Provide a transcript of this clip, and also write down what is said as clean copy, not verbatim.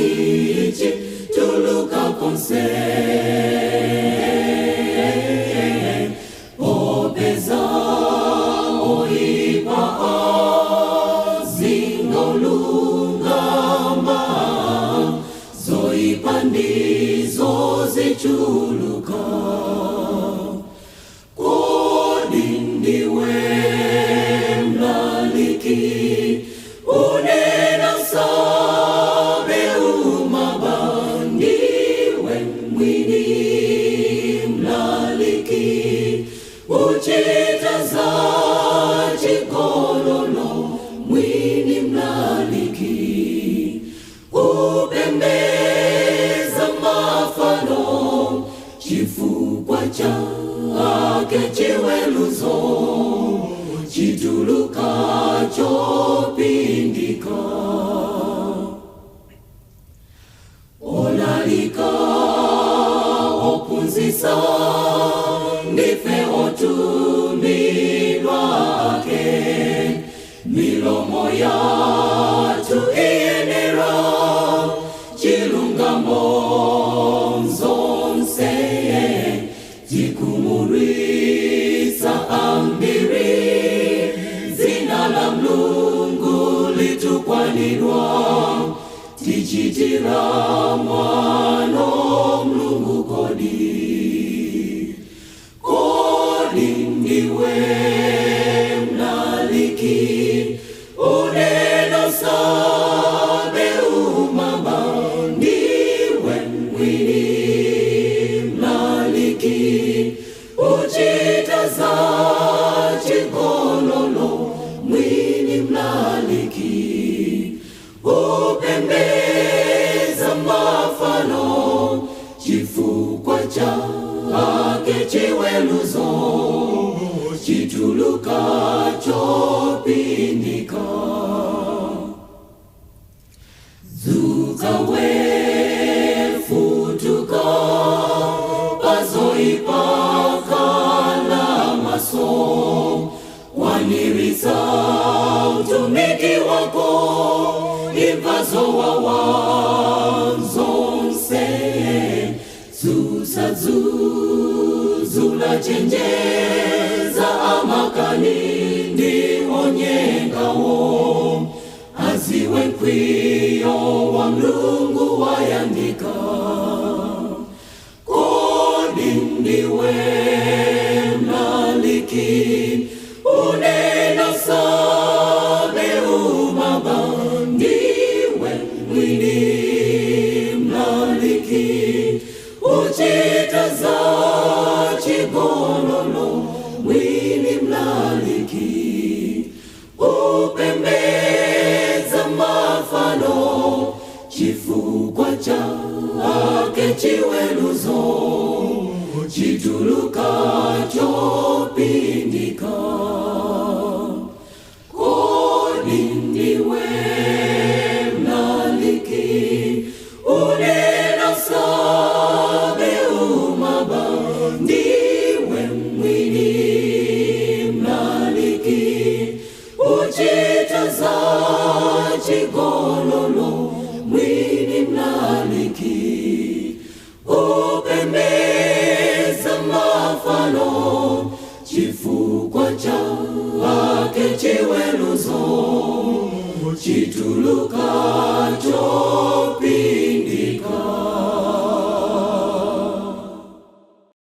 Sichituluka konse Popeza oipa zingolungama Zoipa ndizo zichuluka Kodi ndiwe mlaliki Unena sabe umaba ndiwe mwini mlaliki Uchita za chigololo mwini mlaliki Upembeza mafano chifukwa chake chiweruzo Chituluka chopindika Olalika ophunzitsa ndife otumidwake Milomo yathu iyenera chilungamo zonse Tikumurisa ambiri Zina la Mulungu litukwanirwa Tichitira mwano Mulungu kodi Kodi ndiwe mlaliki Unena sabe umaba ndiwe mwini mlaliki Uchita za chigololo mwini mlaliki Upembeza mafano chifukwa chake chiweruzo Chituluka chopindika Dzuka wefutuka pazoipa kala maso Kwaniritsa utumiki wako imva zowawa zonse Susa chenjeza amakani ndi onyengawo Aziwe mkwiyo wa Mulungu wayandika Kodi ndiwe mlaliki Unena sabe umaba ndiwe mwini mlaliki Uchita za chigololo mwini mlaliki Upembeza mafano chifukwa chake chiweruzo Chituluka chopindika Kodi ndiwe mlaliki Unena sabe umaba ndiwe mwini mlaliki Uchita za chigololo mwini mlaliki Upembeza mafano chifukwa chake chiweruzo Chituluka cho